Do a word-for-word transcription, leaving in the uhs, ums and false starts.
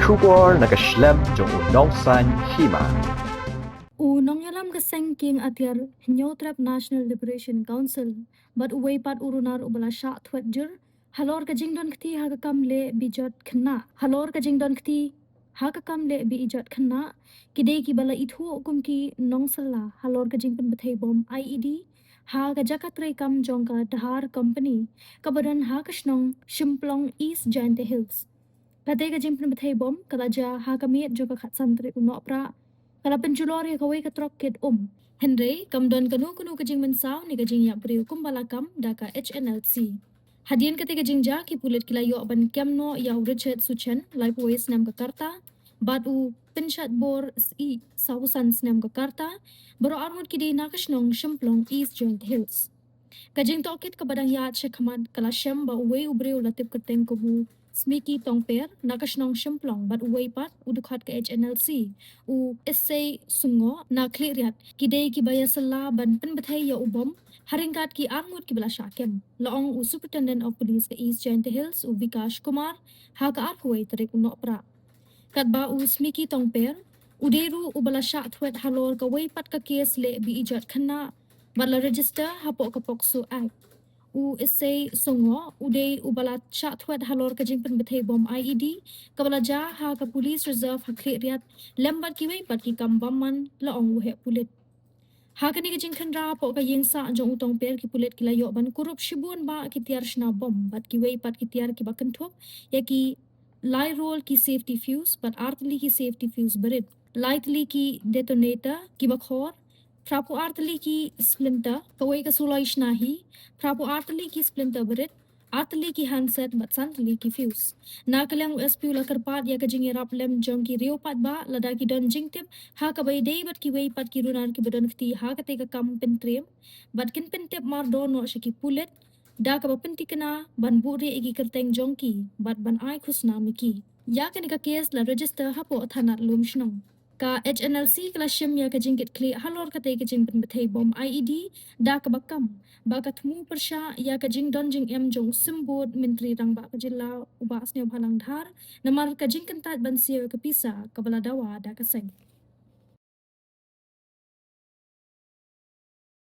Khubor na ka shlem jong u Nongsaiñ Hima. U nongïalam ka seng kieng atiar Hynñiewtrep National Liberation Council bad uwei pat u runar uba la shah thwet jur halor ka jingdon kti ha ka kam leh bi ijot khynnah, halor ka jingdon kti ha ka kam leh bi ijot khynnah, ki dei kiba la ithuh kum ki nongsylla halor ka jingpynbthei bom I E D ha ka jaka treikam jong ka Dhar Company kaba don ha ka shnong Shymplong, East Jaintia Hills. Kata ka jingpynbthei bom ka la jia ha ka miet jong ka khatsan tarik u Nohprah, ka la pynjulor ïa kawei ka trok kit um. Hynrei kam don kano kano ka jingmynsaw ne ka jingïap briew kumba la kam da ka H N L C. Hadien kata ka jingjia, ki pulit ki la ïoh ban kem noh ïa u Richard Suchen, laiphew wei snem ka rta, bad u Pynshatbor Syiem, saw san snem ka rta, baroh arngut ki dei na ka shnong Shymplong, East Jaintia Hills. Ka jingtohkit kaba dang ïaid shakhmat ka la shem ba uwei u briew la tip kyrteng kum u Smiki Tongper na ka shnong Shymplong bad uwei pat u dkhot ka H N L C, u Issei Sungoh na Khliehriat, ki dei kiba ïasylla ban pynbthei ïa u bom ha ryngkat ki arngut kiba la shah kem, la ong u Superintendent of Police ka East Jaintia Hills, u Vikash Kumar, ha ka arphew wei tarik u Nohprah. Katba u Smiki Tongper, u dei ruh uba la shah thwet halor kawei pat ka kes leh bi ijot khynnah bad la register hapoh ka POCSO Act. U Issei Sungoh u dei uba la shah thwet halor ka jingpynbthei bom I E D kaba la jia ha ka Police Reserve ha Khliehriat lem bad kiwei pat ki kam bymman, la ong u heh pulit. Ha kane ka jingkhynra hapoh ka ïingsah jong u Tongper, ki pulit ki la ïoh ban kurup shibun bah ki tiar shna bom bad kiwei pat ki tiar kiba kynthup ïa ki lai rol ki safety fuse bad ar tylli ki safety fuse barit, lai tylli ki detonator kiba khor, phraphew ar tylli ki splinter, kawei ka suloi shna hi, phraphew ar tylli ki splinter barit, ar tylli ki handset bad san tylli ki fuse. Na ka liang u S P u la kyrpad ïa ka jingïarap lem jong ki riew paidbah lada ki don jingtip ha kaba ïadei bad kiwei pat ki runar kiba don kti ha kata ka kam pyntriem, bad kin pyntip mardor noh sha ki pulit da kaba pyntikna ban buhrieh ïa ki kyrteng jong ki bad ban ai khusnam ïa ki. Ïa kane ka kes la register hapoh thanat Lumshnong. Ka H N L C ka la shim ïa ka jingkitkhlieh halor kata ka jingpynbthei bom I E D da kaba kam ba ka thmu pyrshah ïa ka jingdon jingem jong u Symbud Myntri Rangbah ka jylla u Bah Sniawbhalang Dhar, namar ka jingkyntait ban siew ïa ka pisa kaba la dawa da ka seng.